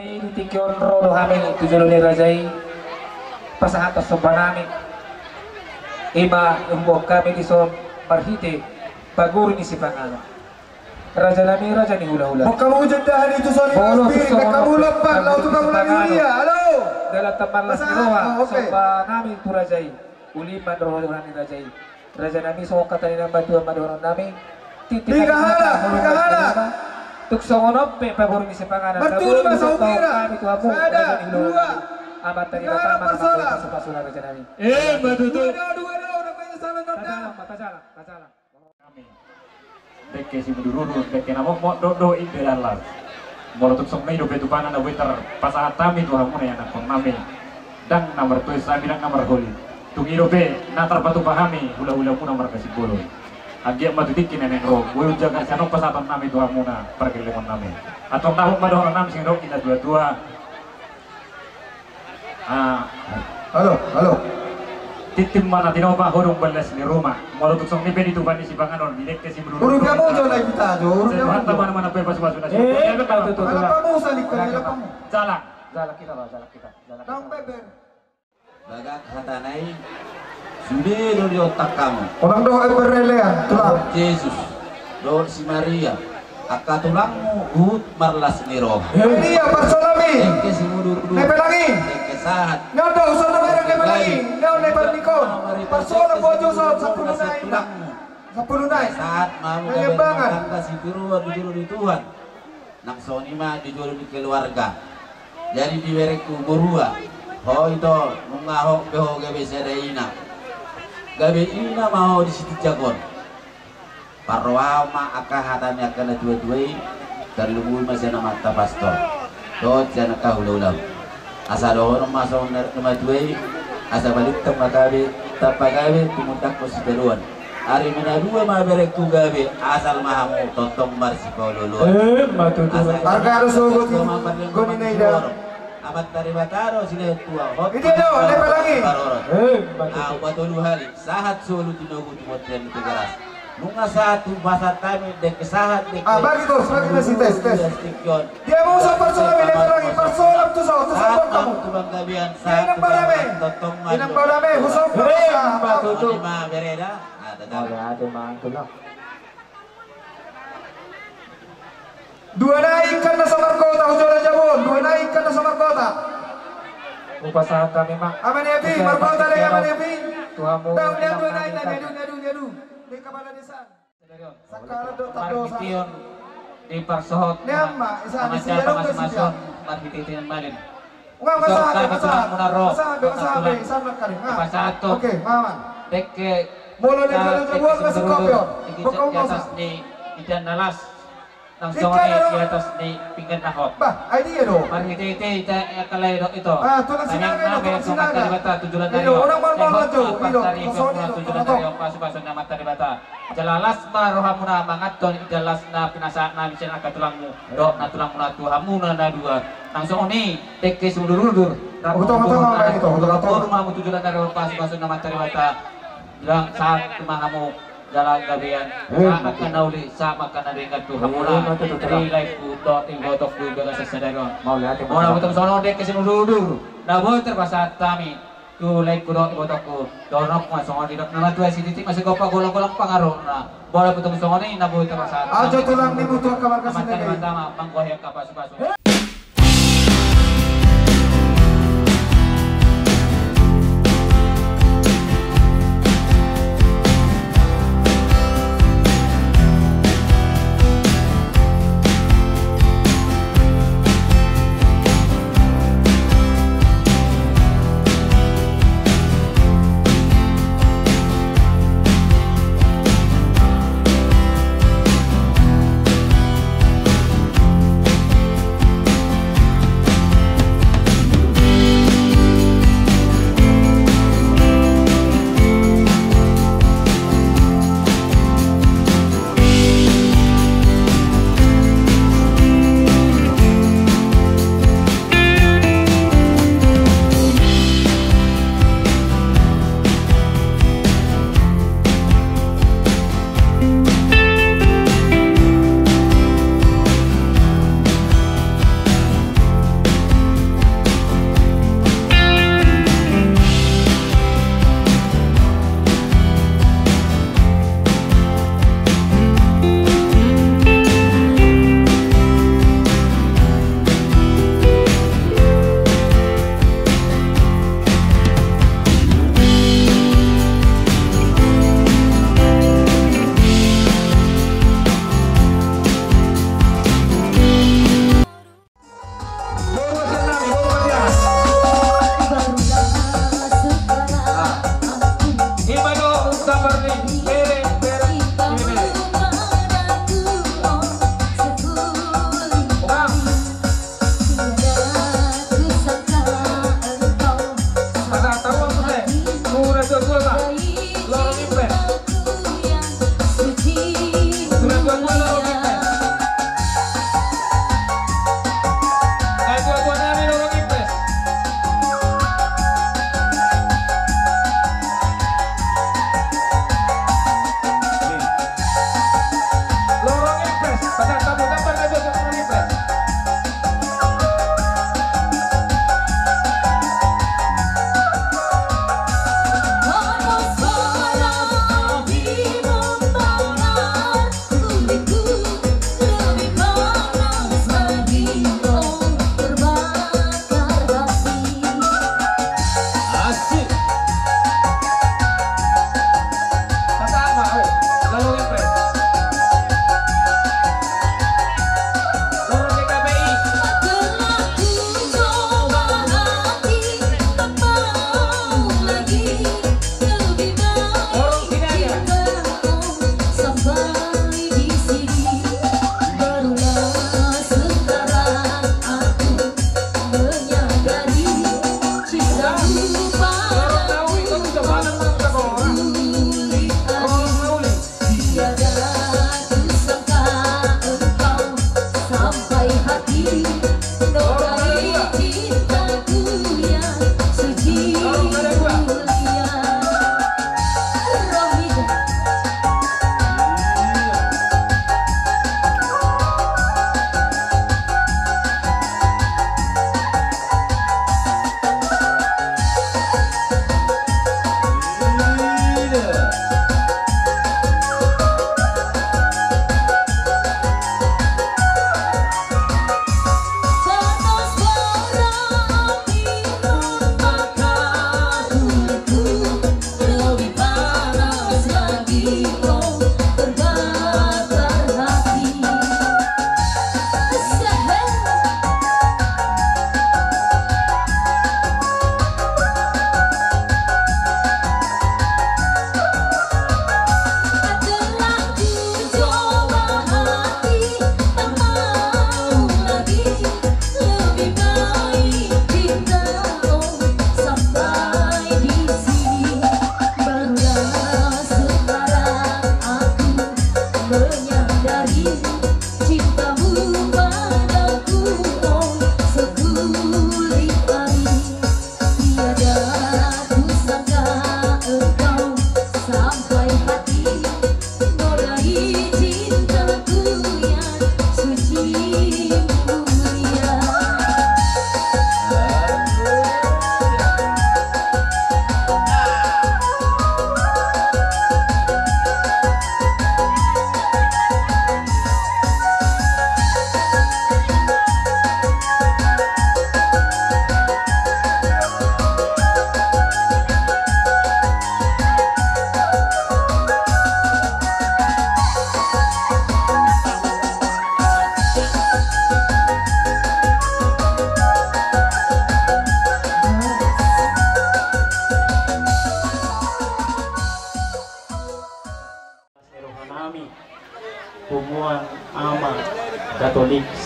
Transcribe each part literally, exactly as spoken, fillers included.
Di tingki on ro do hami tu jolo ni raja i pasahathon somba nami. Ima umboan hami dison marhite pagoru ni sipanganon. Raja nami, raja ni hulahula. Molo tu songon i, raja nami, raja ni hulahula. Halo. Dalan marlas ni roha, somba nami tu raja i. Uli ma do roha ni raja i. Raja nami, songon hata ni natuatua ma dohonon nami. Titik piga halak, piga halak. Tung songon on pe pagoru ni sipanganon. Marturu ma saupira. Sada, dua. Amanta Debata ma na manggohi pasupasuna raja nami. Ima tutu. Dua do, dua do, namanya salah tanda. Tajalang ma, tajalang, tajalang. Nami. Dengke simudurudur, dengke na mokmok, dohot dohot i pe las. Molo tung songon i dope tupana na boi tarpasahat hami tu hamu na ianakhon nami. Ndang na martois hami, ndang na marholi. Tung i dope na tarpatupa hami hulahulamuna marga Simbolon. Anggiat ma tu tingki na naeng ro boi hujaga sian on pasahaton nami tu hamu na pargellengon nami. Antong dapot ma dohonon nami sian dok ni natuatua. Ah. Halo, halo. Tintin ma na tinopa, hodong baldas ni ruma. Molo tung songon i pe di tupa ni sipanganon, di dengke simudurudur. Urupi hamu jo na hita jo, urupi hamu jo. Sehat ma na mana pe pasupasu na. Eh, betul, betul, betul. Jalang, jalang hita, Pak, jalang hita, jalang hita. Bagak hatana i sude do di otak hamu. Unang dohot emberelean, tulang. Jesus dohot si Maria, angka tulangmu huhut marlas ni roha. Maria, parsola mi. Dengke simudurudur. Nepelangi. Dengke sahat. Nyondo, usul na mereng nepelangi. Nyondo, nepelangi kon. Parsola bojo son, sampulu nai. Sampulu nai. Sahat ma hamu gabe rumah tangga sitiruon di jolo ni Tuhan. Nang songon i ma di jolo ni keluarga. Jadi di berengku borua, ho ito, nunga ho pe ho gabe sada ina. Gabe ina ma ho di sitinjak on. Parrohahon ma angka hata ni angka natuatua i, tarlumobi ma sian amanta pastor dohot sian angka hulahula. Asa dohonon ma songon na matua i, asa balintang ma gabe, tamba gabe, tumundalhon sitadoan. Ari na dua ma berengku gabe, asal ma hamu tongtong marsipaolooloan. Ima tutu. Asa arga ro sogot i, goni na ida. Amanta Debata do silehon tua. Ide do, nepelangi. Ima tutu. Au patolu hali, sahat solu tinogu tu bontean ni Tigaras. Nunga sahat tu pasahat hami, dengke sahat, dengke. Ah, bagi tos, bagi tos, tes, tes. Dia mau sabar soal ini, nepelangi, parsola tu so, tu so, kamu. Inang balame. Inang balame, husom. Ima tutu. Ada, ada mang tulang. Dua nai ingkon na so margota, hujolo jabon, dua nai ingkon na so margota. Hupasahat hami ma. Ama ni Epi, margota do ama ni Epi. Tu hamu. Dang, dia dua nai, dia dua, dia dua, dia dua. Di kepala desa. Sakara do tando sa. Marhite on diparsohot. Ni ama, isa ni si Jero ke si Jero. Marhite on malin. Nga, masabe, masabe, masabe, masabe, isa na kari. Nga. Pasahat tu. Oke, mama. Dengke. Molo ni jolo jolo, masabe kopi on. Di atas ni, di atas ni. Nang songon i di atas ni pinggan na hot. Bah, ai dia do. Marhitehite ita, ia kalai do ito. Ah, tulang Sinaga do, tulang Sinaga. Tanyang nami tu Amanta Debata tu joloan ni ari on. Orang marmol jo, ilo, pasari ilo, tu joloan ni ari on, pasupasu ni Amanta Debata. Jala las ma rohamuna manganhon ida las na pinasahat nami sian angka tulangmu. Dohot na tulangmuna tu hamuna na dua. Nang songon i, dengke simudurudur. Betul, betul, betul, betul, betul. Rap ma hamu tu joloan ni ari on, pasupasu ni Amanta Debata. Jala sahat ma hamu. Jala gabean, sahat ma angka na uli, sahat ma angka na denggan tu hamuna. Ima tutu, tulang. Di laengku dohot ibotongku di bagasan sadari on. Mauliate ma, tulang. Molo tung songon on dengke simudurudur na boi tarpasahat hami tu laengku dohot ibotongku. Dohononku ma songon i, didok na matua i, sititi ma sigompa, golanggolang pangarahutna. Molo tung songon i na boi tarpasahat hami. Ajo tulang ni butuh kabar kasih. Amanta Debata ma manggohi angka pasupasu.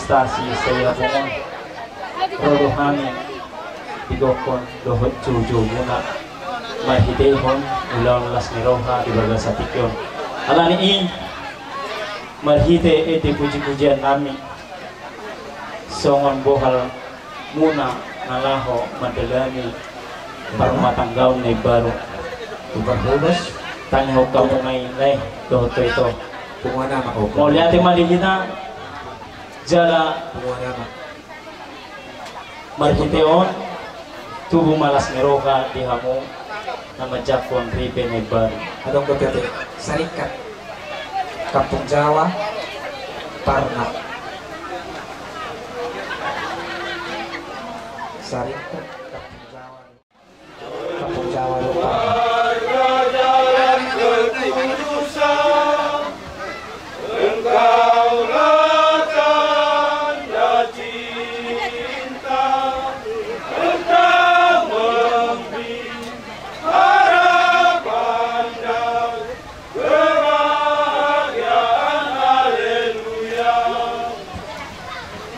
Tasi sai abongon ro do hami di gokhon dohot joujoumuna marhitehon ulaon las ni roha di bagasan tingki on. Alani i marhite ende pujipujian nami songon bohal muna na laho mandalani parrumatanggaon na imbaru. Ubar hobas. Tangihon hamu ma i lae dohot ito. Punguan ama, oh, mauliate ma di hita. Jala punguan ama, marhite on tubu ma las ni roha di hamu na manjangkon ripe na imbaru. Adong dope ate saringkat Kampung Jawa Parna. Saringkat Kampung Jawa, Kampung Jawa do Parna. Warga jalan ketujuh, engkau lah tanda cinta, engkau memberi harapan dan kebahagiaan. Haleluya.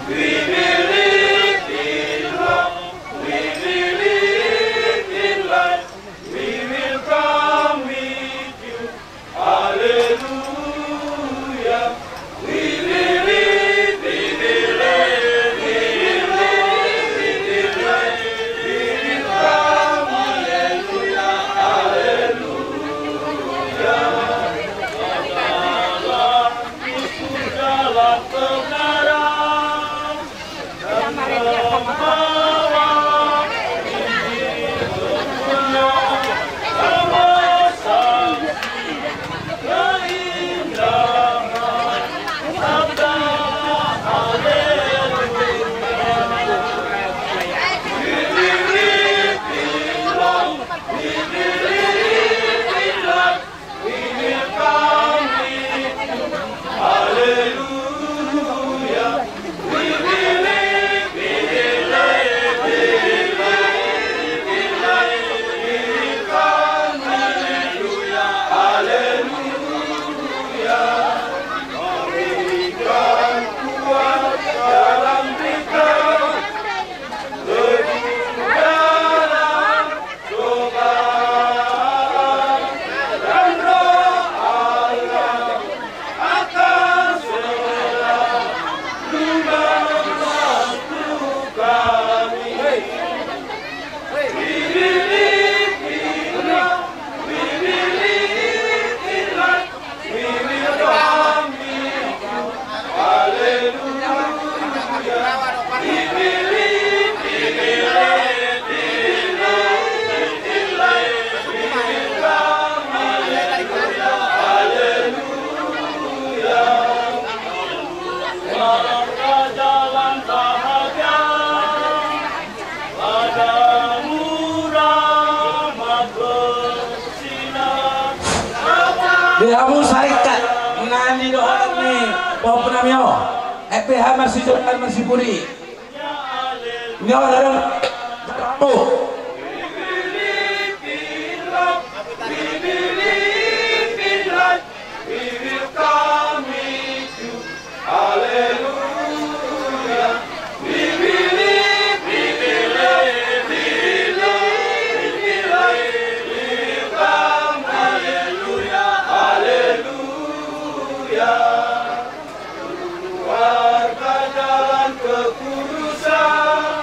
We believe in love, we believe in light, we will come with you. Haleluya. We believe, we believe, we believe, we believe. Haleluya. Dalam itu jalan kebenaran. Di hamu saringkat, nangkin dohonon ni pahompu nami on. F P H Marsijonar Marsipudi. Ni on adong. Oh. Warga jalan kekudusan,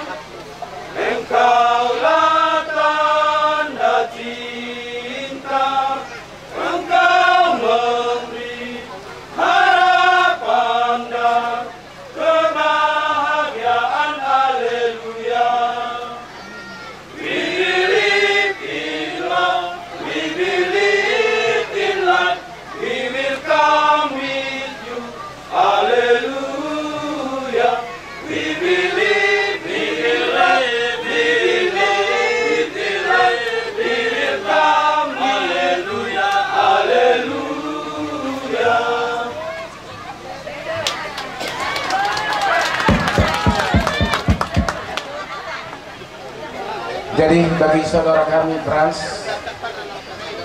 engkaulah tanda cinta, engkau memberi harapan dan kebahagiaan. Haleluya. We believe in love, we believe in light, we will come with you. Haleluya. We believe, we believe, we believe in light, we will come. Haleluya, haleluya. Jadi bagi saudara kami Frans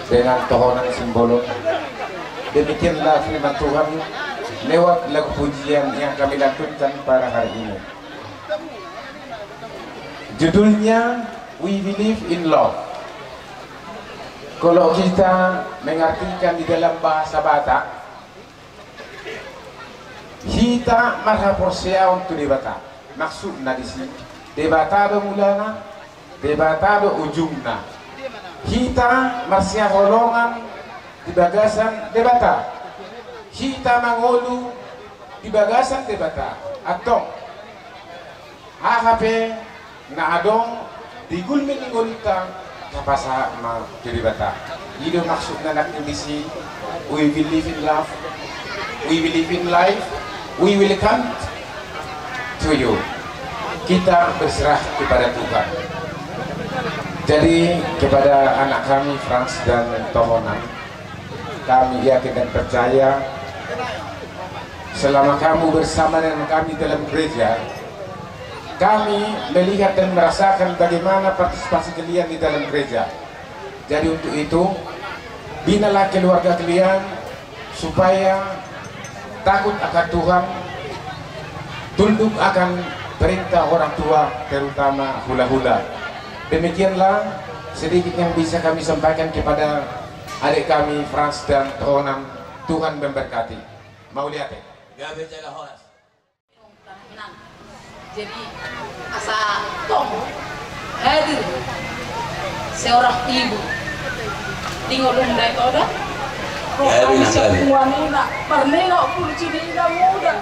dengan tohonan Simbolon, demikianlah firman Tuhan. Lewat lagu pujian yang kami lantunkan pada hari ini. Judulnya We Believe in Love. Kalau kita mengartikan di dalam bahasa Batak, hita marhaporseaon tu Debata. Maksudna disi, Debata do mulana, Debata do ujungna. Hita marsihaholongan di bagasan Debata. Hita mangolu di bagasan Debata. Antong, aha pe na adong di gulmit ni ngolunta, tapasahat ma tu Debata. I do maksudna nangkin disi, we believe in love, we believe in life, we will come to you. Kita berserah kepada Tuhan. Jadi, kepada anak kami Frans dan Tohonan, kami yakin dan percaya, selama kamu bersama dengan kami dalam gereja, kami melihat dan merasakan bagaimana partisipasi kalian di dalam gereja. Jadi, untuk itu, binalah keluarga kalian supaya takut akan Tuhan, tunduk akan perintah orang tua, terutama hula-hula. Demikianlah sedikit yang bisa kami sampaikan kepada adik kami Frans dan Tohonan. Tuhan memberkati. Mauliate. Gabe jala horas. Jadi, asa tong hadir seorang ibu di ngolum dai toda. Roh kami siap muanina, parnino pulcini ina muda.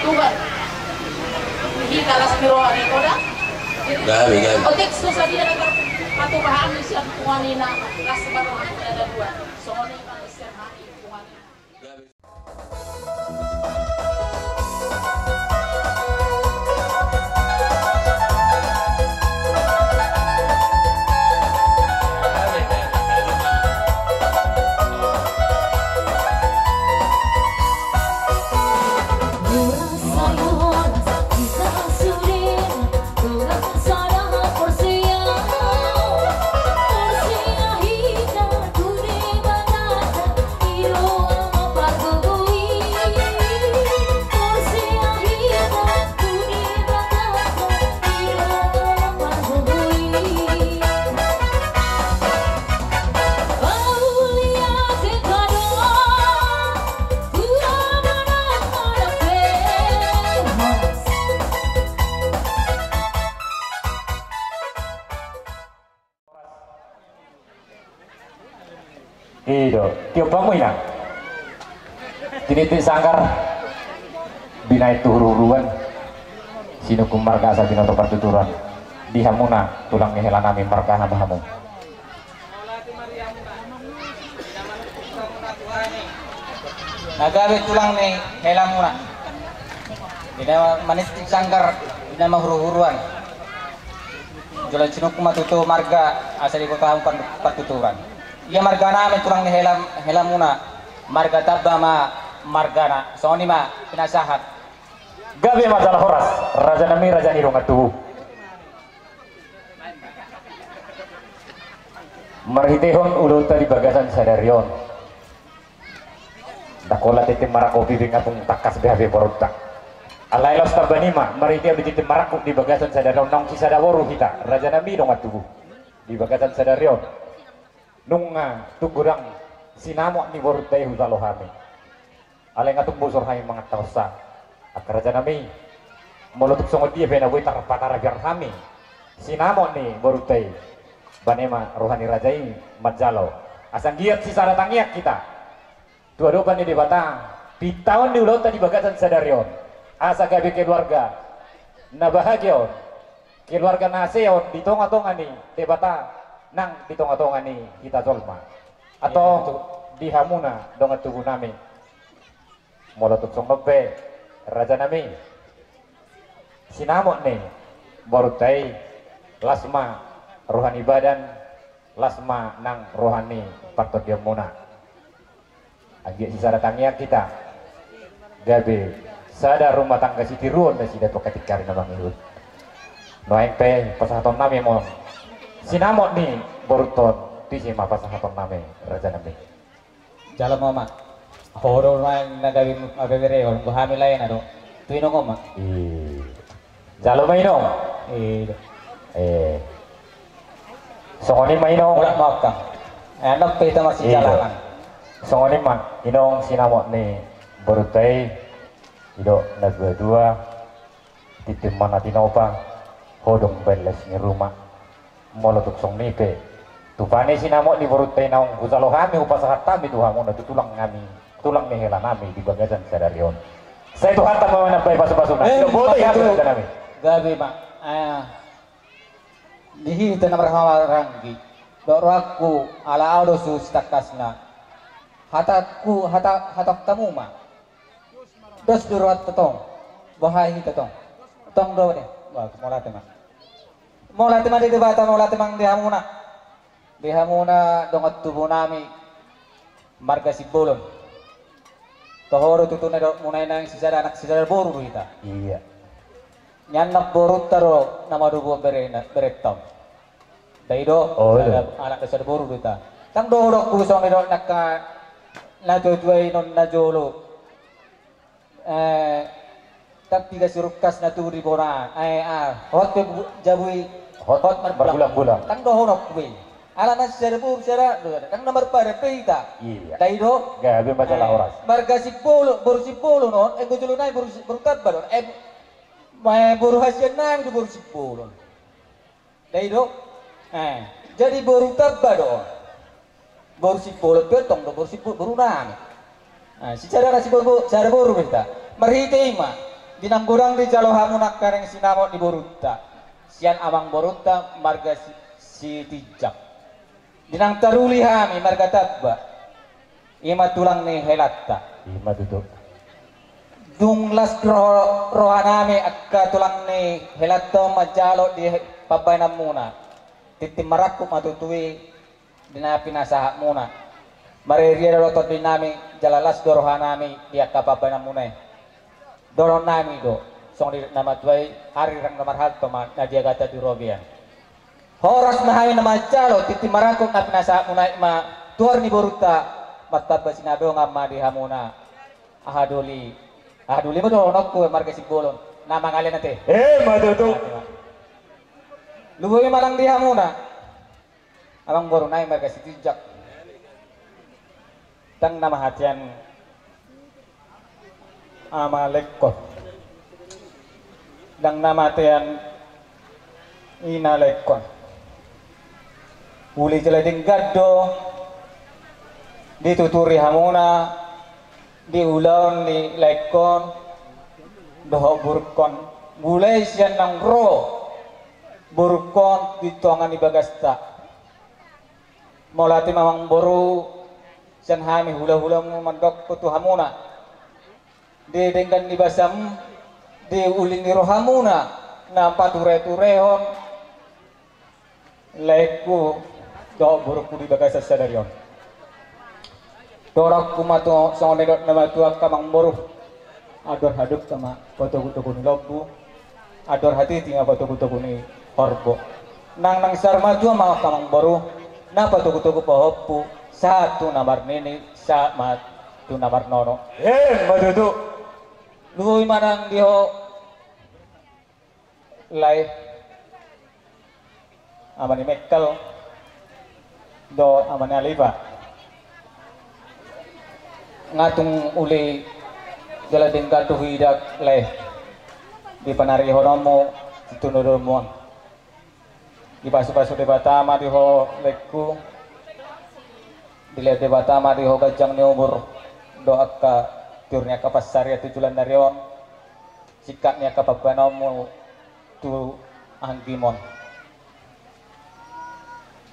Tuhan. Hita las ni roha ni toda. Gabe, gabe. Otik susah dia dagar patu pahami siap muanina, las baru aku ada dua. Songon i ma siap hami muanina. I do, tiop hamu inang. Tiniti sanggar, binahen tu huruhuruan, sinungkun marga asa binoto partuturan. Di hamuna, tulang ni hela nami marga aha ma hamu. Na gabe tulang ni hela muna. Di na manitip sanggar, di na ma huruhuruan. Jolo sinungkun ma tutu marga asa diboto hamu par-, partuturan. Ia marga nami tulang ni hela, hela muna, marga Tamba ma margana, songon i ma pinasahat. Gabe ma jala horas, raja nami, raja ni dongan tubu. Marhitehon ulaonta di bagasan sadari on, ndang holan tintin marangkup i, bingapung tangkas gabe borunta. Alai laos tamba ni ma marhitehon di tintin marangkup di bagasan sadari on, naung sisada boru hita, raja nami dongan tubu, di bagasan sadari on. Nunga tung godang sinamot ni borunta i hujalo hami. Alai nga tung bosor hami mangantaonsa. Angka raja nami, molo tung songon dia pe na boi tarpatarabiar hami sinamot ni borunta i, bane ma roha ni raja i manjalo. Asa anggiat sisada tangiang hita tu adopan ni Debata, pintaon ni ulaonta di bagasan sadari on, asa gabe keluarga na bahagia on, keluarga na ase on di tongatonga ni Debata nang di tongatonga ni hita jolma. Atau di hamuna dongan tubu nami. Molo tung songon on pe, raja nami, sinamot ni borunta i, las ma roha ni badan, las ma nang roha ni partondionmuna. Anggiat sisada tangiang hita, gabe sada rumah tangga sitiruon nasida tu angka tingki ari na mangihut. Nuaeng pe pasahaton nami ma on sinamot ni borunta on, tusi ma pasahaton nami, raja nami. Jalo ma, ma. Ho do na gabe mabeberehon, bo hami lae na do. Tu inong on ma. Iya. Jalo ma inong. Iya. Eh. Songon i ma inong. Ora makan. Enak pe hita masih. Iya. Jalanan. Songon i ma inong sinamot ni borunta i. I do na dua-dua. Tintin ma na tinopa, ho do umbahen las ni ruma. Molo tung songon i pe, tupa ni sinamot ni borunta i naung hujalo hami, hupasahat hami tu hamuna tu tulang nami, tulang ni hela nami di bagasan sadari on. Sai Tuhanta ma na mambahen pasu-pasuna. Eh, i do boto i, hami tu. Gabe ma. Ah, di hita na marhahamaranggi, dohot rohangku, ala au do suhut sitangkasna. Hatangku, hata, hatangku ma. Dos do rohanta tong. Boha hita tong. Tong do deh. Wah, mauliate ma. Mauliate ma di Debata, mauliate ma di hamuna. Di hamuna dongan tubu nami marga Simbolon. Toho do tutu na dohot muna i, nang sisada anak sisada boru do hita. Iya. Nian na borunta do na madomu berena, berenta on. Dai do. Oh, iya. Anak na sada boru do hita. Tang do hudok ku songon i do nangka na tua-tua i non na jolo. Eh, tang piga sirungkas na tu di bona. Eh, ah, hot pe bu-, jabu i. Hot, hot marbulang-bulang. Tang do hudok ku be. Ala na sada boru sada do, tang na marpadan pe hita. Iya. Dai do. Gabe masalah. Eh, horas. Marga Simbolon, boru Simbolon on, eh, boru Simbolon on, eh, boru hasian nami do boru Simbolon. Dai do. Eh, jadi boru tamba do. Boru Simbolon pe tong do boru Simbolon, boru nami. Eh, sisada anak sisada boru, sada boru do hita. Marhite i ma di naung godang dijalo hamu nangkaning sinamot ni borunta, sian amang borunta marga Si-, Sitinjak. Di naung taruli hami marga Tamba. I ma tulang ni helanta. I ma tutu. Dung las roha, roha nami angka tulang ni helanta on manjalo di he-, pambahenanmuna. Tintin marangkup ma tutu i di na pinasahatmuna. Marria do tondi nami jala las do roha nami di angka pambahenanmuna i. Dohonon nami do songon i, na matua i, ari rang na marhalto ma na di agatan di robean. Horas ma hami na manjalo, tintin marangkup na pinasahatmuna i ma tuor ni borunta, martamba sinadongan ma di hamuna. Aha doli, aha doli ma dohononku marga Simbolon, na mangalean ate. Eh, ma tutu. Lumobi ma nang di hamuna. Amang boru nami marga Sitinjak. Ndang na mahatean ama Lengkon. Ndang na mahatean ina Lengkon. Uli jala denggan do dituturi hamuna di ulaon ni Lengkon dohot borungkon. Mulai sian naung ro borungkon di tonga ni bagasta. Mauliate ma amang boru, sian hami hulahulamu mandok tu hamuna. Di denggan ni basam, di uli ni rohamuna, na patureturehon laengku dohot borungku di bagasan sadari on. Dohononku ma tu songon na nidok ni natuangku amang boru. Andor hadungka ma patogutogu ni lombu, andor hatiti ma patogutogu ni horbo. Nang nang saur matua ma angka amang boru, na patogutogu pahompu, sahat tu na marnini, sahat ma tu na marnono. Emma tutu. Lumobi ma nang di ho lae, ama ni Mekkel dohot ama ni Alifa. Nga tung uli jala denggan do huida lae di panarihononmu tintin ni domu on. Dipasupasu Debata ma di ho laengku. Dilehon Debata ma di ho ganjang ni umur dohot angka tiur ni angka pansarian tu joloan ni ari on. Singkat ni angka pambahenanmu tu anggimon.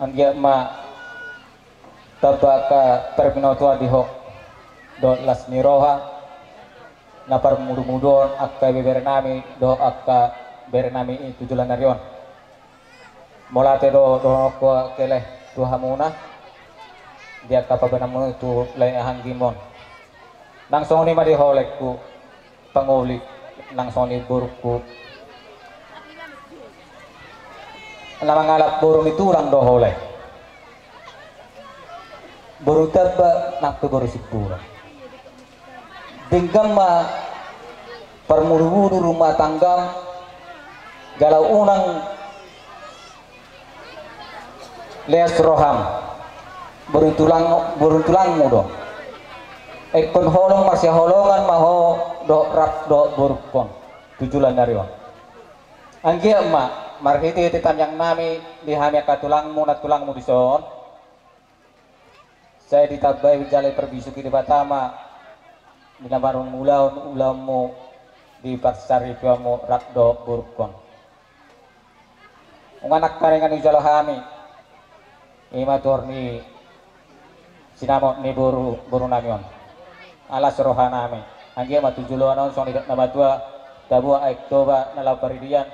Anggiat ma tamba angka parbinotoan di ho dohot las ni roha na parmudumuduon angka ibebere nami dohot angka bere nami i tu joloan ni ari on. Mauliate do dohononku angka lae tu hamuna di angka pambahenanmu tu lae anggimon. Nang songon i ma di ho laengku pangoli, nang songon i borungku. Na mangalap boru ni tulang do ho lae. Boru tamba nang tu boru simpulung. Denggan ma parmudumudu rumah tanggam, jala unang leas roham. Boru tulang, boru tulangmu do. Ingkon holong marsihaholongan ma ho dohot rap dohot borungkon tu joloan ni ari on. Anggiat ma marhitehite tangiang nami di hami angka tulangmu, nantulangmu dison, sai ditambai jala diparbisuhi Debata ma di na marmulahon ulaonmu di parsaripeonmu rap dohot borungkon. Unang angka na hujalo hami, i ma tuhor ni sinamot ni boru, boru nami on. Las roha nami. Anggiat ma tu joloan on songon nidok na matua, tabo aek Toba na laho paridian.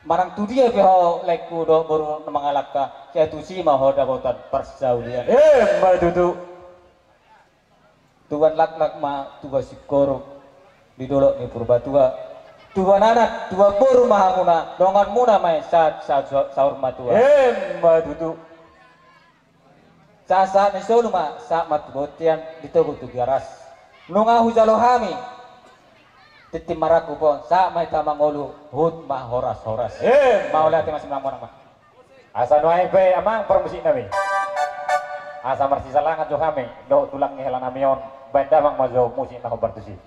Manang tu dia pe ho laengku dohot boru na mangalangka, sai tusi ma ho dapotan parsaulian. Emma tutu. Tubuan laklak ma tubuan singkoru di dolok ni Purbatua. Tubuan anak, tubuan boru ma hamuna, donganmuna ma i sahat, sahat, sahat saur matua. Emma tutu. Sahat sahat ni solu ma sahat ma tu bontean, di togu tu Tigaras. Nunga hujalo hami tintin marangkup on, sahat ma hita mangolu, huhut ma horas horas. Emma. Mauliate ma, simangamuna ma. Asa nuaeng pe amang parmusik nami, asa marsisalangan jo hami dohot tulang ni hela nami on. Baen damang ma jo musik na hombar tusi.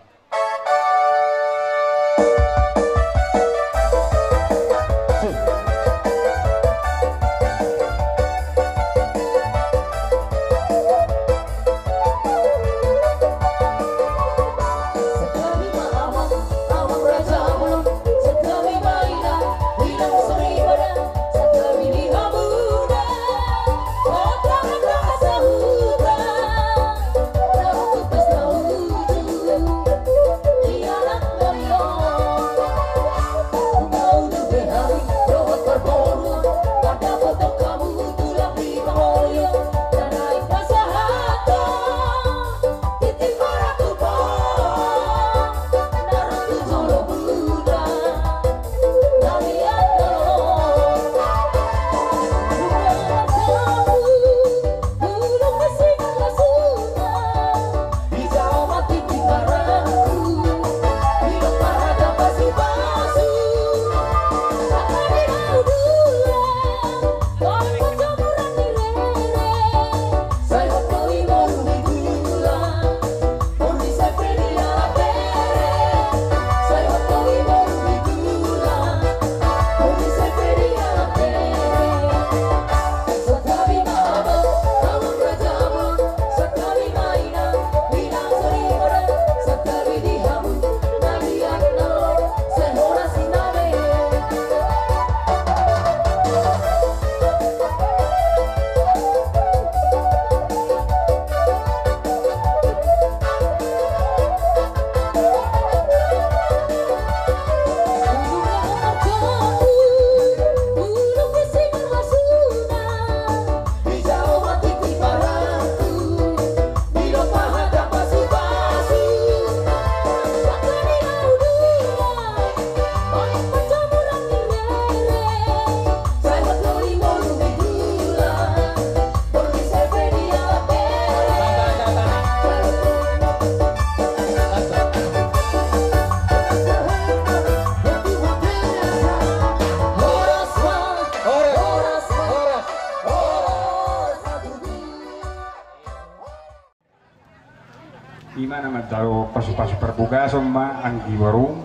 Ima na manjalo pasupasu parbagason ma anggi boru,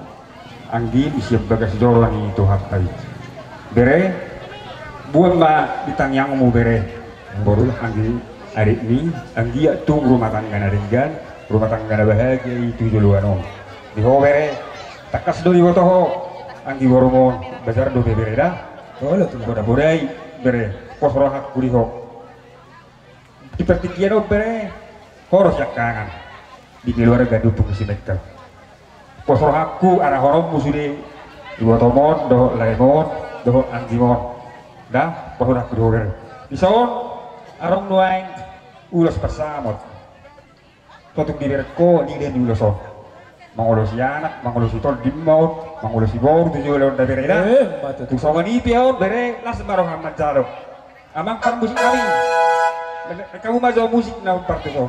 anggi di sian bagas joro ni Tuhanta i. Bere, boan ma di tangiangmu bere. Boru, anggi adikmi, anggiat tung rumah tangga na denggan, rumah tangga na bahagia i tu joloan on. Di ho bere, tangkas do diboto ho anggi borum on, bajar dope bere da. Olo, tung. Poda-podai bere, pos rohangku di ho. Di partingkian on bere, ho do siangkangan di keluarga Dumpu Simental. Pos rohangku arahononmu sude, ibotom on dohot laem on dohot anggim on. Da, pos rohangku di ho bere. Dison adong nuaeng ulos pansamot. Tontu dibereng ho lila ni ulos on. Mangolosi anak, mangolosi tondi ma on, mangolosi boru tu joloan on da bere da. Eh, ma tutu. Tung songon i pe on bere, las ma roham manjalo. Amang parmusik nami. Kamu majo musik na partus on.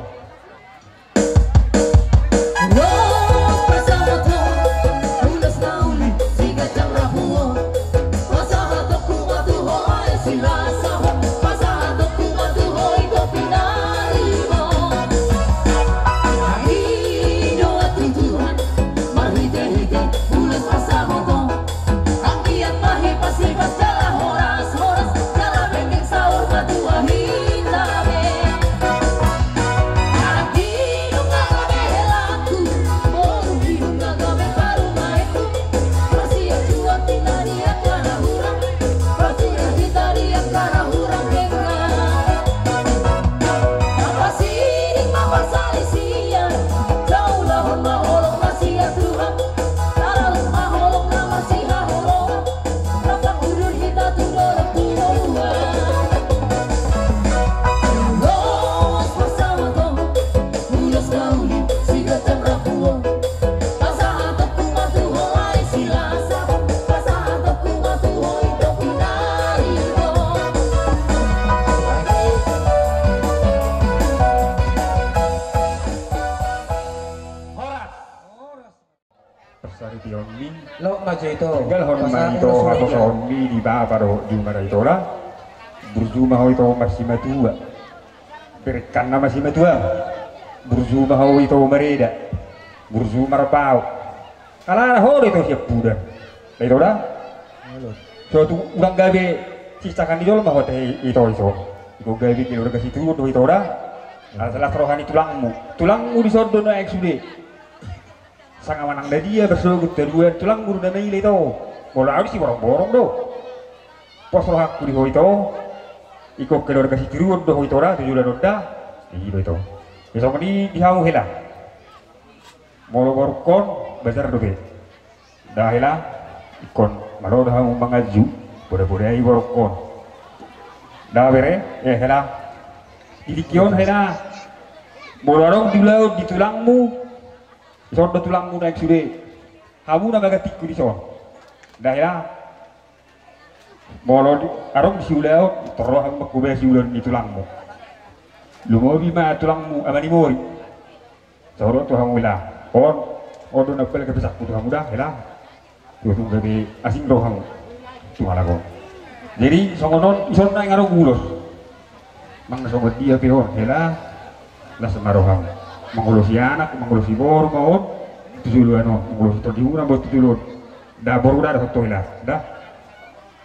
Horas. Parsaripeon ni. Lo majo ito. Tinggalhon ma ito haposoon ni di bapa dohot jumada ito da. Burju ma ho ito marsimatua. Berekkan nama simatua. Burju ma ho ito mareda. Burju marpau. Alana ho do ito siampudan. Da ito da. So tu urang gabe sisakan ni jolma ho te ito iso. Iko gabe keluarga situru do ito da. Alas roha ni tulangmu. Tulangmu dison do na ek sude. Sanga manang na dia bersogut taduan tulang guru na maila ito. Molo au disi borong-borong do. Pos rohangku di ho ito. Iko keluarga sitiruon do ho ito da tu joloan on da. Ido ito. Isongon i di hamu hela. Molo borungkon bajar dope. Da hela. Ingkon malo do hamu manganju. Boda-boda i borungkon. Da bere. Eh hela. Di tingki on hela. Molo adong di ulaon di tulangmu. Ison do tulangmu na ek sude. Hamu na magantingku dison. Da hela. Molo adong di siulaon, torro hamu mangkubasi ulaon ni tulangmu. Lumobi ma tulangmu ama ni mori. Saur tu hamu hela. On, on do na bal gabe sangku tu hamu da hela. Tung gabe asing rohamu. Tung halak on. Jadi songon on ison na inganon ulos. Mang na songon dia pe on hela. Las ma rohamu. Mangolosi anak, mangolosi boru ma on. Tu joloan on, mangolosi tondimuna ma on tu joloan on. Da boru da dohot ho hela. Da.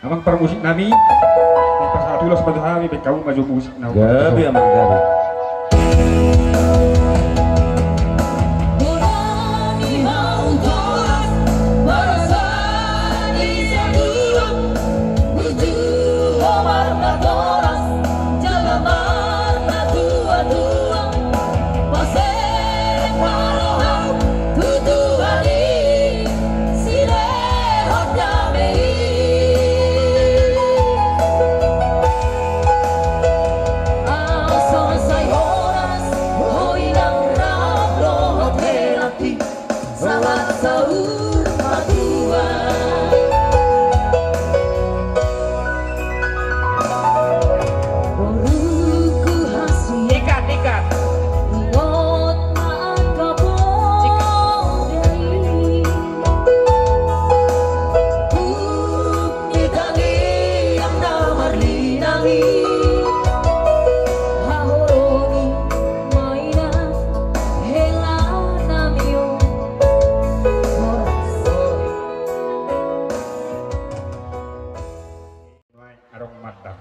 Amang parmusik nami. Pasahat ulos ma jo hami, baen hamu ma jo musik na. Gabe amang gabe. Adong mandar.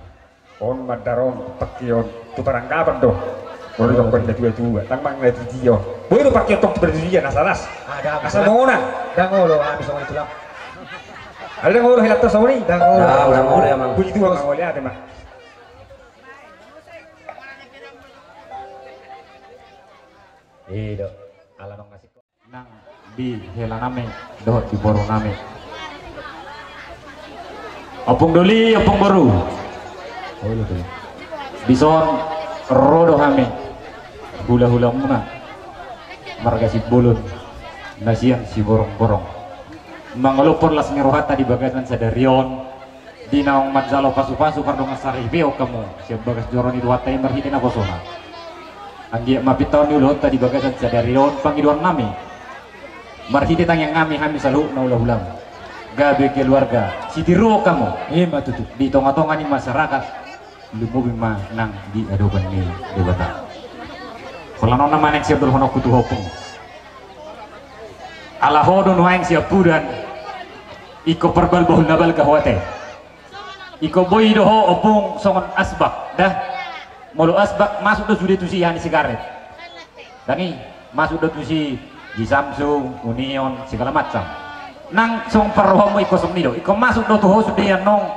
On mandar on pake on tu paranggapan do. Molo tong benda tua-tua, tang mang na tudia on. Boi do pake tong tu benda tudia na salas. Asa mona. Dang olo hami songon i tulang. Ada dang olo helatta songon i. Dang olo. Dang olo ya mang. Puji Tuhan mang olo ate mang. Ido. Ala nong ngasih. Nang di hela nami dohot di boru nami. Ompung doli, ompung boru. Dison ro do hami hula-hula muna marga Simbolon na sian Siborongborong. Mangolophon las ni rohanta di bagasan sadari on. Di naung manjalo pasupasu pardongansaripeon hamu sian bagas joro ni Tuhanta i marhite naposona. Anggiat ma pintaon ni ulaonta di bagasan sadari on pangidoannami. Marhite tangiangnami hami saluhutna hulahulam. Gabe keluarga sitiruon hamu. Ima tutu. Di tongatonga ni masyarakat. Lumobi ma nang di adopan ni Debata. Holan on nama naeng sian dohononku tu ho ompung. Ala ho do nuaeng siampudan. Ingkon parbahulbahul na balga ho ate. Ingkon boi do ho ompung songon asbak da. Molo asbak masuk do sude tusi aha ni sigaret. Dang i, masuk do tusi di Samsung, Union, segala macam. Nang songon parrohamu ingkon songon i do. Ingkon masuk do tu ho sude annon.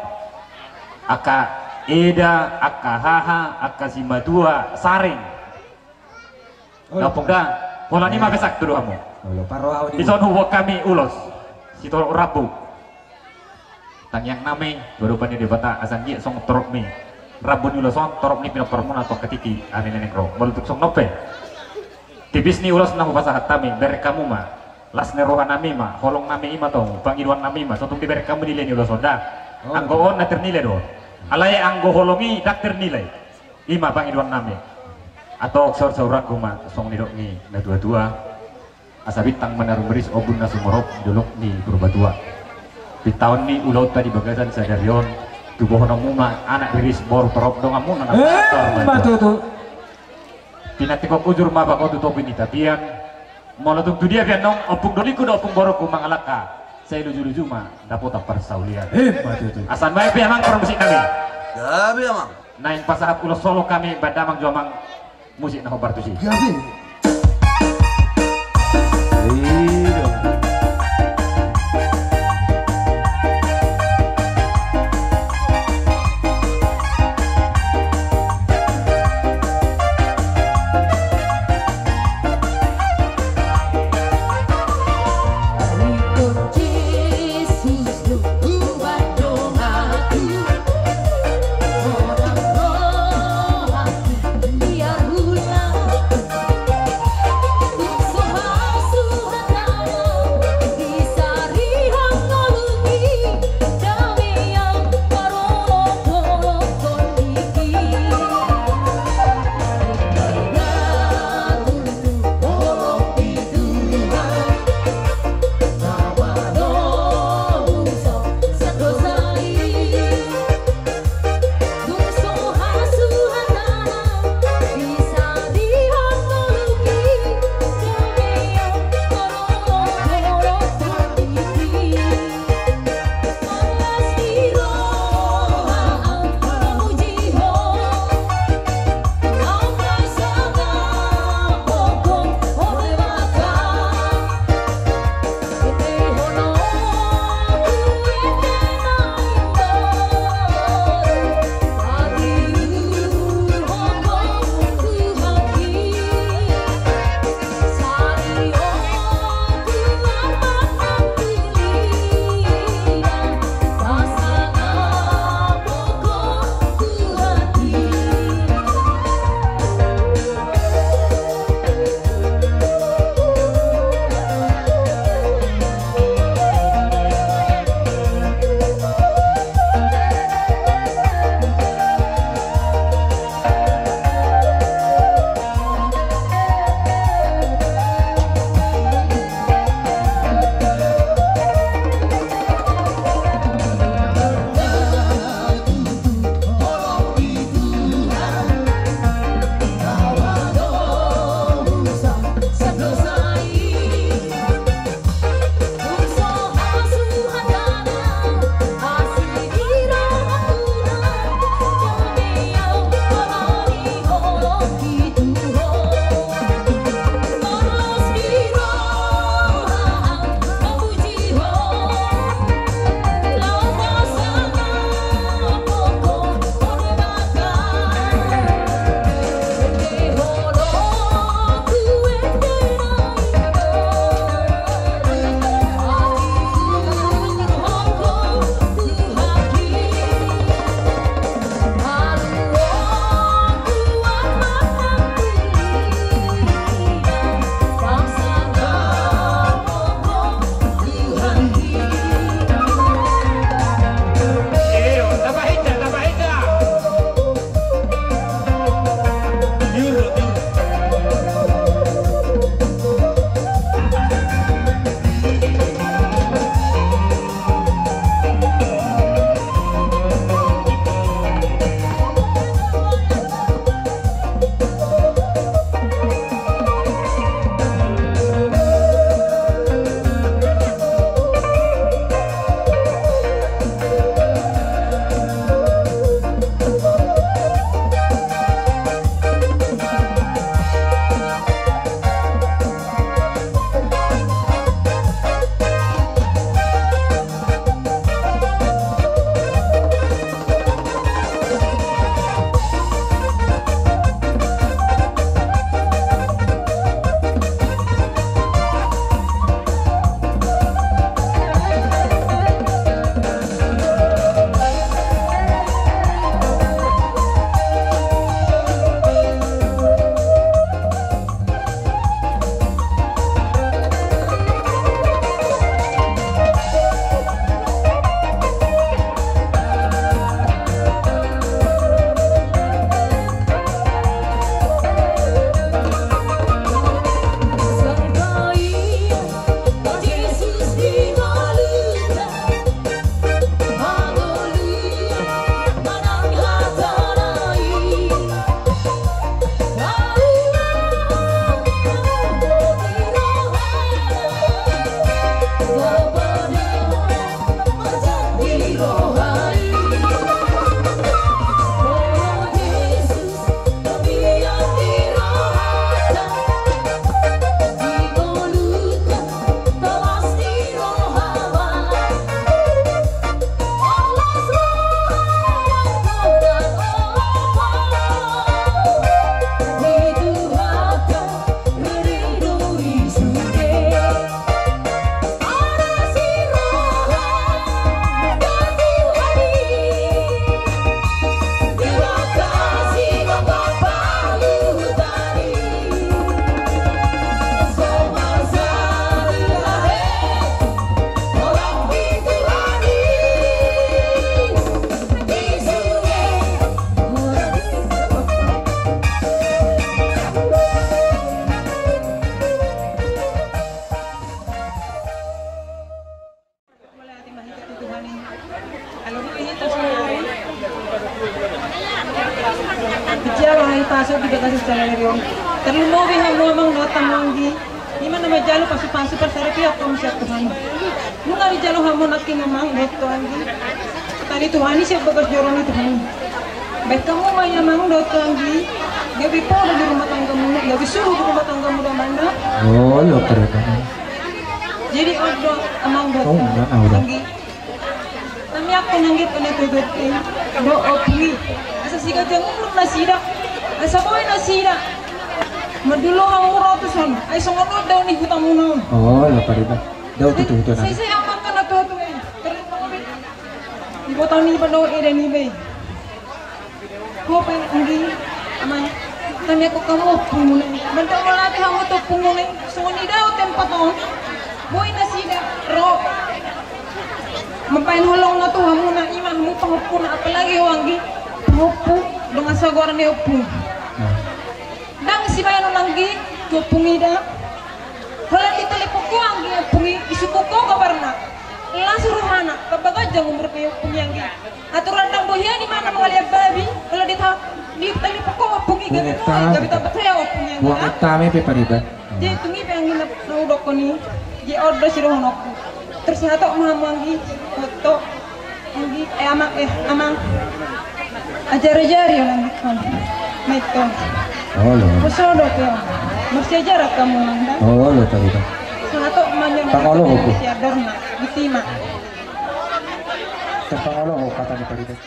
Angka eda, angka haha, angka simatua, sareng. Olo. Dapung da. Holan i ma, eh, besak tu do hamu. Olo, parroha au di. Dison huboan hami ulos. Sitorop rambu. Tangiangnami tu adopan ni Debata asa anggiat songon torop ni rambu ni ulos on, torop ni pinomparmuna tu angka tingki ari na naeng ro. Molo tung songon on pe. Tipis ni ulos na hupasahat hami, bereng hamu ma. Las ni rohanami ma, holongnami i ma tong, pangidoannami ma, so tung dibereng hamu nilai ni ulos on da. Oh. Anggo on na ternilai do. Alai anggo holong i ndang ternilai. Ima pangidoannami. Antong saursaurangku ma songon nidok ni natuatua. Asa bintang ma na rumiris, ombun na sumorop di dolok ni Purbatua. Pintaon ni ulaonta di bagasan sadari on, tubuhononmu ma anak riris boru torop donganmuna na. Eh, torop ma tutu. Pinantikhon hujur ma bagot tu topi ni tapian. Molo tung tu dia pe annon ompung dolingku dohot ompung borungku mangalangka, sai lujuluju ma dapotan parsaulian. Ima tutu. Asa nuaeng pe amang parmusiknami. Gabe amang. Naeng pasahat ulos holong hami baen damang jo amang musik na hombar tusi. Gabe. Iya. Jalo hahipason di bagasan sadari on. Tarlumobi hamu amang dohot inang anggi. Ima na manjalo pasupasu parsaripeon hamu sian Tuhan. Nunga dijalo hamu nangkin amang dohot anggi. Tali Tuhan i sian bagas joro ni Tuhan. Baen hamu ma i amang dohot anggi. Gabe poda di rumah tanggamu, gabe suru di rumah tanggamu damang na. Olo, terima. Jadi on do amang dohot anggi. Tangiangkon anggi panatua-tua i dohot ompung i. Asa siganjang umur nasida. Asa boi nasida mandulohon hamu ro tuson. Ai songon on dao ni hutamuna on. Olo, Pariban. Dao tu huta nami. Sai, sai amang na tua-tua i. Tarlumobi. Ibota niba dohot eda niba i. Ho pe anggi, amang, tangiangkon hamu ompungmuna i. Mandok mauliate hamu tu ompungmuna i. Songon i dao tempat on. Boi nasida ro mambaen holongna tu hamuna, ima hamu pahompuna, apalagi ho anggi, pahompu dongan sagoar ni ompung. Ndang sibaenon anggi tu ompung i da. Holan ditelepon ho anggi ompung i, disungkun ho kabarna. Las rohana, tamba ganjang umur ni ompung i anggi. Atur randang bohian i ma na mangalean babi, holan ditelepon ho ompung i, gabe tambat hea ompung i anggi. Jadi tung i pe anggi na hudokkon i, jadi on do sidohononku. Tor sihatop ma hamu anggi, oto. Anggi, eh, amang, eh, amang. Ajari-ajari on anggi on. Maito. Olo. Poso do ke on. Marsiajaran hamu amang da. Olo, Pariban. Sahatop ma nian. Pangolohoku. Siadarna. Gitima. Pangoloho hata ni Pariban.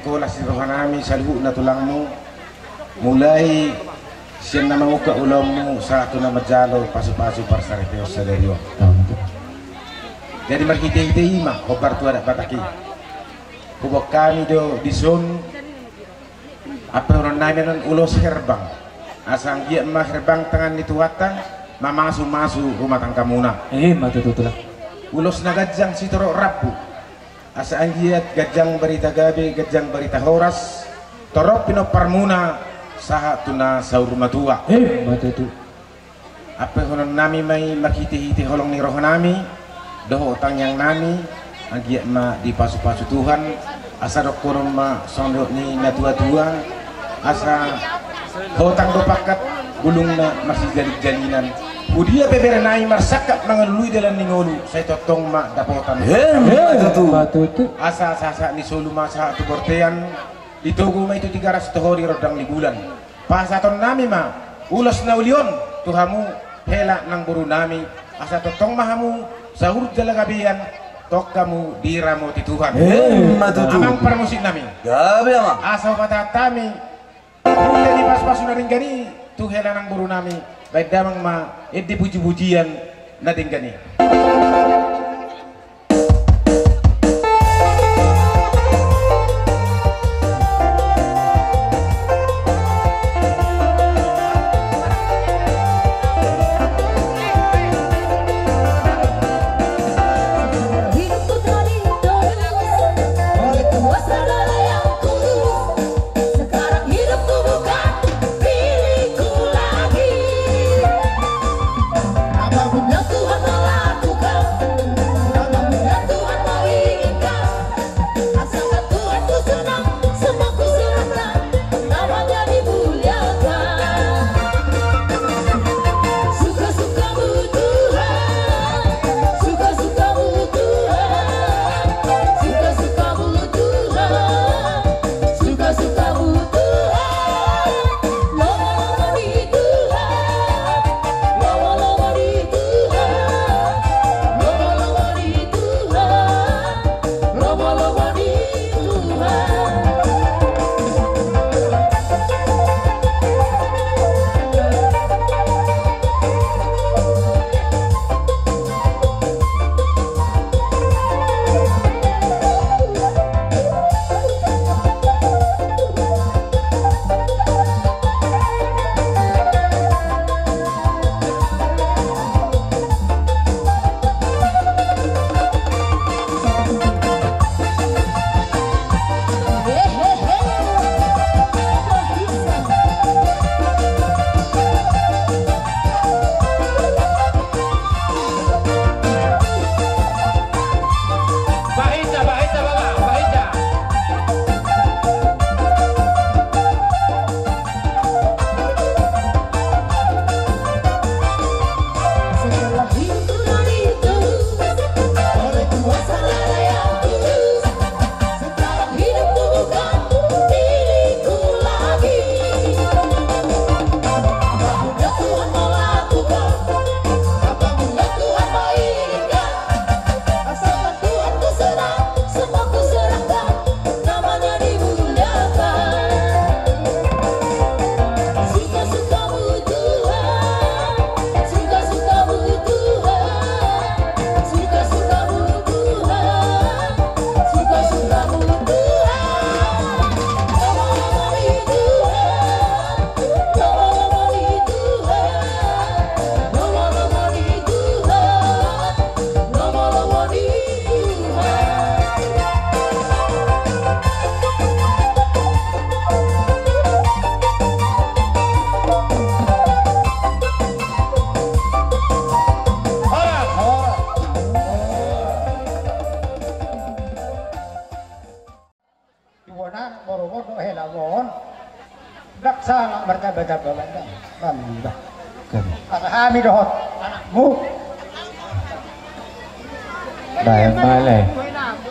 Horas ni rohanami saluhutna tulangmu, mulai sian na mangungkap ulaonmu sahat tu na manjalo pasupasu parsaripeon sadari on. Jadi marhitehite i ma hombar tu adat Batak i, huboan hami do dison ampuhononnami on ulos herbang, asa anggiat ma herbang tangan ni Tuhanta mamasumasu rumah tanggamuna. Ima tutu, Tulang. Ulos na ganjang sitorop rambu, asa anggiat ganjang barita gabe, ganjang barita horas, torop pinomparmuna sahat tu na saur matua. Ima tutu. Ampuhononnami ma i marhitehite holong ni rohanami dohot tangiangnami, anggiat ma dipasupasu Tuhan, asa dohonon ma songon didok ni natuatua, asa hotang do pangkat, bulungna marsijalinjalinan. Hudia pe berenai marsangkap mangalului dalan ni ngolu, sai tongtong ma dapotan. Ima tutu. Asa sahat ni solu ma sahat tu bortean, ditogu ma i tu Tigaras, toho di rondang ni bulan. Pasahatonnami ma ulos na uli on tu hamu hela nang borunami, asa tongtong ma hamu saur jala gabean, tong hamu diramoti Tuhan. Ima tutu. Amang parmusiknami. Gabe, Amang. Asa hupatahan hami mulia ni pasupasu na denggan i tu hela nang borunami, bahen damang ma ende pujipujian na denggan i. Sekarang hidupku bukan milikku lagi. Apapun yang Tuhan mau lakukan, apapun yang Tuhan mau inginkan, asalkan Tuhan ku senang, semua ku serahkan, namanya dimuliakan. Suka-sukamu Tuhan, suka-sukamu Tuhan, suka-sukamu Tuhan. Suka-sukamu Tuhan, lomo-lomo di Tuhan, lomo-lomo di Tuhan, lomo-lomo di Tuhan, lomo-lomo di Tuhan. Setelah hidupku dari itu, oleh kuasa darah yang tulus, sekarang hidupku bukan milikku lagi. Apapun yang Tuhan mau lakukan, apapun yang Tuhan mau inginkan, asalkan Tuhan ku senang, semua ku serahkan, namanya dimuliakan. Suka-sukamu Tuhan, suka-sukamu Tuhan, suka-sukamu Tuhan, suka-sukamu Tuhan. Lomo-lomo di Tuhan, lomo-lomo di Tuhan, lomo-lomo di Tuhan. Tuan anak boromon dohot hela on. Ndang sala martamba-tamba banda. Banda. Asa hami dohot anakmu. Baen ma le.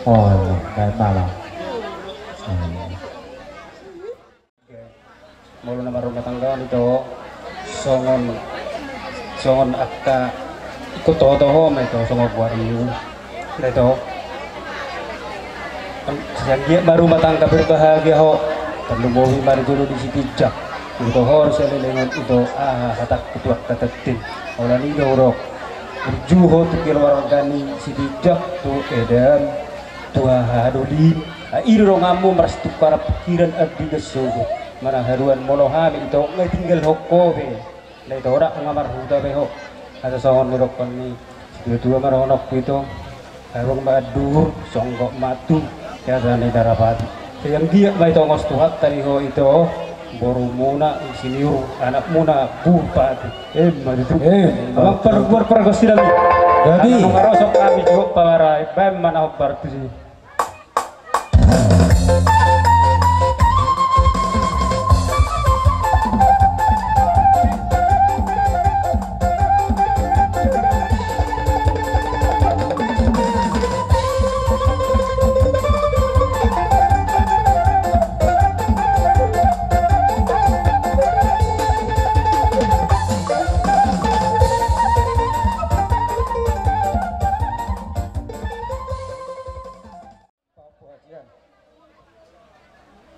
Oh, baen ma, Bang. Hmm. Molo na marrumah tangga ito, songon, songon angka, iko toho-toho ma ito, songon goarmu. Ito. Sai anggiat ma rumah tangga berbahagia ho. Tarlumobi ma di jolo di Sitinjak. Ito ho di salelengon ito, aha hatangku tu angka tanting. Holan i do hudok. Burju ho tu keluarga ni Sitinjak, tu Edan, tu aha, Doli. Ai i do donganmu marsitukar pikiran, andi na sogot. Manang haduan molo hami ito nga tinggalhon ho be. Ndai toda nga marhuta be ho. Asa songon nidokkon ni situatua ma dohononku ito. Habang ma anduhur, songgop ma tubu. Ia sani darapati. Sai anggiat ma ditongos Tuhanta di ho ito. Borumuna insinyur, anakmuna bupati. Emma tutu. Emma tutu. Amang parguar pargonsi nami. Jadi. Ala nunga ro songon hami juo pamara, baen ma na hombar tusi.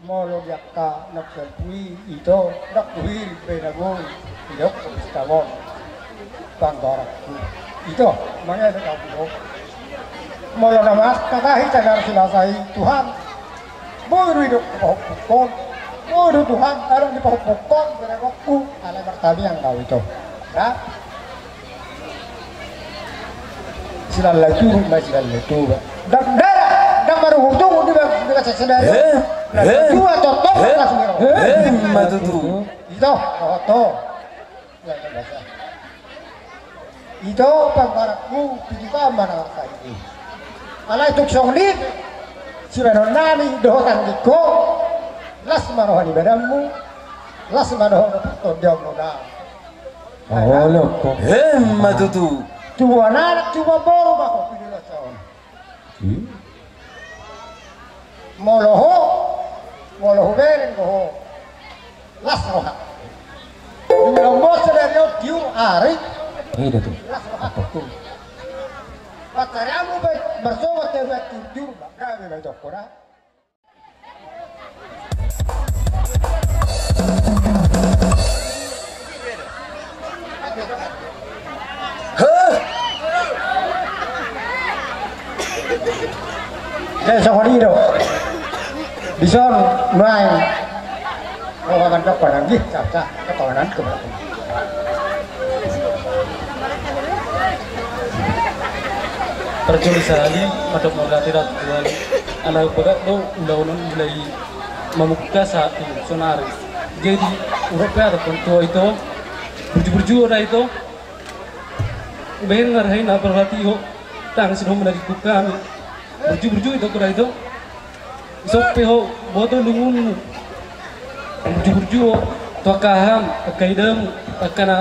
Molo di angka na salpu i ito, ndang huhirim be na boi didok pesta on. Panggarakku ito, mangelek au ito. Molo na mangkatai sadar silasa i Tuhan, boi do didok pahompungkon. Boi do Tuhan, ala ni pahompungkon, berengonku, ala martamiang au ito. Nah. Silala juru ma silala toba. Ndang dara, ndang marungutungut di bagasan sadari. Eh, na eh, tua totong eh, na sumero. Eh, ma tutu. Ito, oto. Ito panggarakmu, pitu ka ma na marsahi. Alai tung songon i sibaenon nami dohot anggingku, las ma roha ni badanmu, las ma dohot partondiaonmu da. Olo ko. Emma tutu. Tubuan anak, tubuan boru ma ho pinolas on. Hmm. Molo ho, molo hubereng do ho las roha. Di ulaon sadari on tiur ari. Las roha. Pancarianmu be marsogot te be tiur tiur ba. Gabe be toko da. Heh! Jadi songon i do. Dison nuaeng. Roha mandok pananggih, sah, sah. Ketonan ke berapa? Parjolo sahali mandok mauliate tu Tuhan. Ala bagak do ulaon on mulai mamungka sahat tu sonari. Jadi hudok pe adophon tu ho ito, burju-burju ho da ito. Bahen ma raha i na parhati ho. Tangis do managihkon hami. Burju-burju ito ho da ito. Ison pe ho boto lungunmu. Burju-burju ho tu angka haham, angka idamu, angka na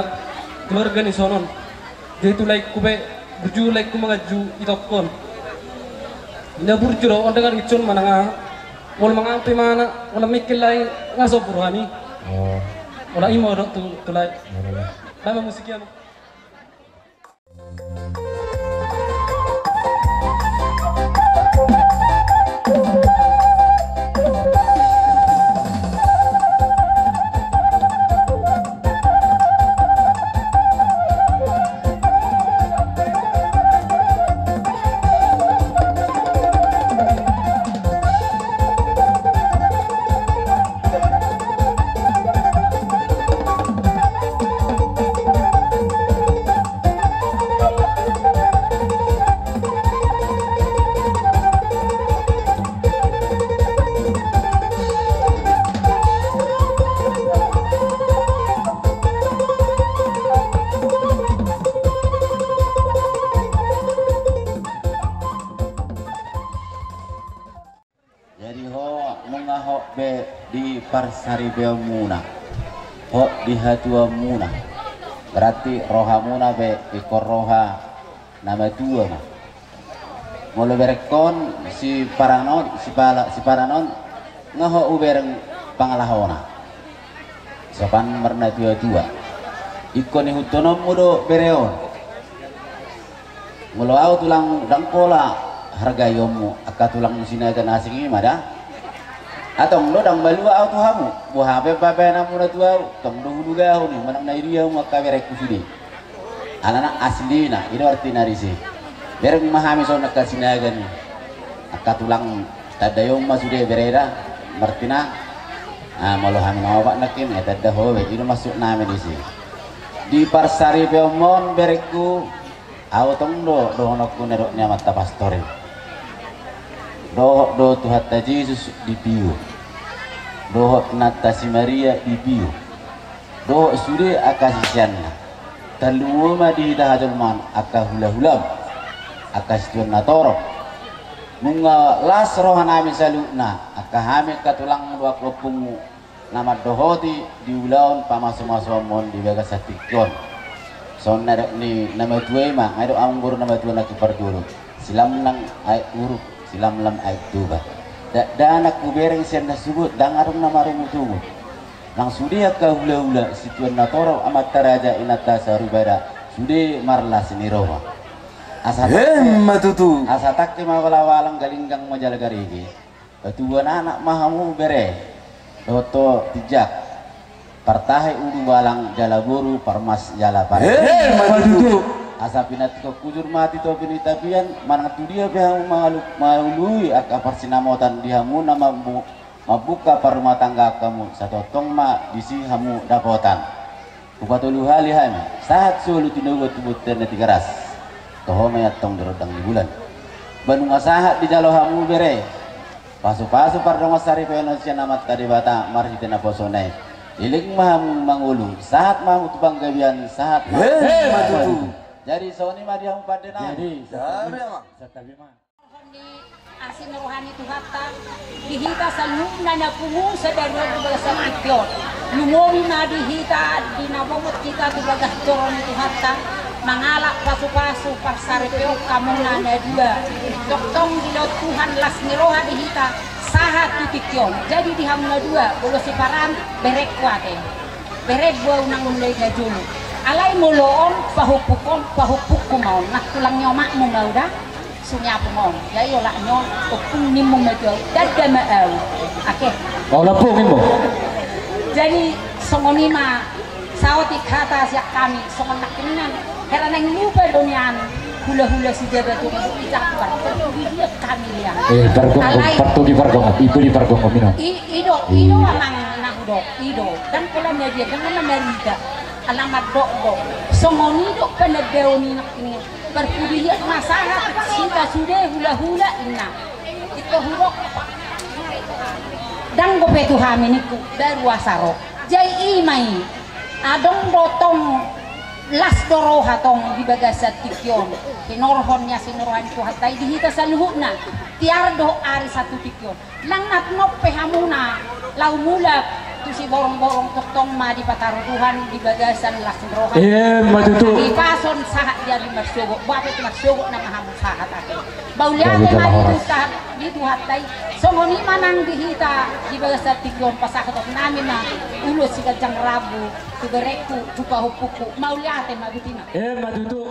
keluarga ni sonon. Jadi tu laengku pe burju laengku manganju itongkon. Na burju do on dengan icon manang aha. Molo mangape mana, molo mikir lain ngaso buruhani. Oh. Molo imo do tu tu lae. Nama musik ya. Jadi ho nunga hot be di parsaripeonmuna, hot di hatuaonmuna, berarti rohamuna be ingkon roha na matua ma. Molo berengkon siparangon, sipala, siparangon, nga ho ubereng pangalahona. Sopan marnatuatua. Ingkon ihuthononmu do bere on. Molo au tulang ndang pola Hargai ommu, angka tulang ni Sinaga na asing i ma da. Antong do ndang malua au tu hamu, boha pe bahenanmu na tu au, tong do hudungahon i, manang na idia hamu angka berengku sude. Alana aslina, i do artina disi. Bereng ma hami songon angka Sinaga ni. Angka tulang tandai on ma sude bere da, martina. Ah, molo hami na opat nangkin, eh, tanda ho be, i do maksudnami disi. Di parsaripeonmon berengku, au tong do dohononku na dok ni amanta pastor i. Dohot do Tuhanta Jesus di piu. Dohot nanta si Maria di piu. Dohot sude angka siseanna. Tarlumobi ma di hita hajolmaon angka hulahulam, angka situan na torop. Nunga las rohanami saluhutna, angka hami angka tulangmu dohot ompungmu, na mandohoti di ulaon pamasumasuonmon di bagasan tingki on. Songon na dok ni na matua i ma, nga didok amangboru na matua na kipardulu. Silamlang aek uruk, silamlam aek toba. Dakdanak hubereng sian na sogot, ndang adong na marungutungut. Nang sude angka hulahula, situan na torop, amanta raja, inanta saripada, sude marlas ni roha. Asa tangke, asa tangke ma balawalang, galinggang ma jala garege. Patubuan anak ma hamu bere, dohot tinjak. Partahe udu balang jala boru, parmas jala parete. Asa pinantikhon hujur ma titopi ni tapian, manang tu dia pe hamu mangalu-, mangalului angka parsinamotan di hamu na mambu-, mambuka parrumatanggaon hamu, satongtong ma disi hamu dapotan. Hupatolu hali hami, sahat solu tinogu tu bontean na Tigaras. Toho ma i antong di rondang ni bulan. Ba nunga sahat dijalo hamu bere, pasupasu pardongansaripeon sian Amanta Debata marhite naposona i. Leleng ma hamu mangolu, sahat ma hamu tu panggabean, sahat ma hamu. Jadi songon i ma di hamu pande nami. Jadi, santabi ma. Asi ni roha ni Tuhanta di hita saluhutna na pungu sadari on di bagasan tingki on. Lumobi ma di hita di na bongot hita tu bagas joro ni Tuhanta, mangalap pasupasu parsaripeon hamuna na dua. Tongtong dilehon Tuhan las ni roha di hita sahat tu tingki on. Jadi di hamu na dua, molo siparan, berengku ate. Berengku au nang mulai na jolo. Alai molo on, pahompungkon, pahompungku ma on. Nang tulang ni omakmu ma au da. Sumiapung on, jadi olat ni on, ompung nimmu ma tu au, danda ma au. Oke. Olat ompung nimmu. Jadi songon i ma saotik hata sian hami, songon nangkiningan. Hera naeng lupa do nian hulahula si Jabat tu di Jakbar, di dia hami nian. Eh, pargongom, alai partogi pargongom, ibu di pargongom ino. I, i do, i do amang na hudok, i do. Ndang pola na dia, ndang na marida. Alamat dokdok. Songon i do panandaon i nangkiningan. Parpudi i ma sahat hita sude hulahula inna. Ito hudok. Ndang dope tu hami ningku, baru asa ro. Jadi i ma i. Adong do tong las do roha tong di bagasan tingki on. Hinorhon ni asi ni roha ni Tuhanta i di hita saluhutna. Tiar do ari sahat tu tingki on. Nang na tinope hamuna laho mulak tu siborongborong, tongtong ma dipataru Tuhan di bagasan las ni roha. Ima tutu. Di pason sahat di ari marsogot, boha pe tu marsogot nama hamu sahat ate. Mauliate ma di Tuhan, di Tuhanta i. Songon i ma nang di hita di bagasan tingki on pasahaton nami ma ulos siganjang rambu tu berengku, tu pahompungku. Mauliate ma, botima. Ima tutu.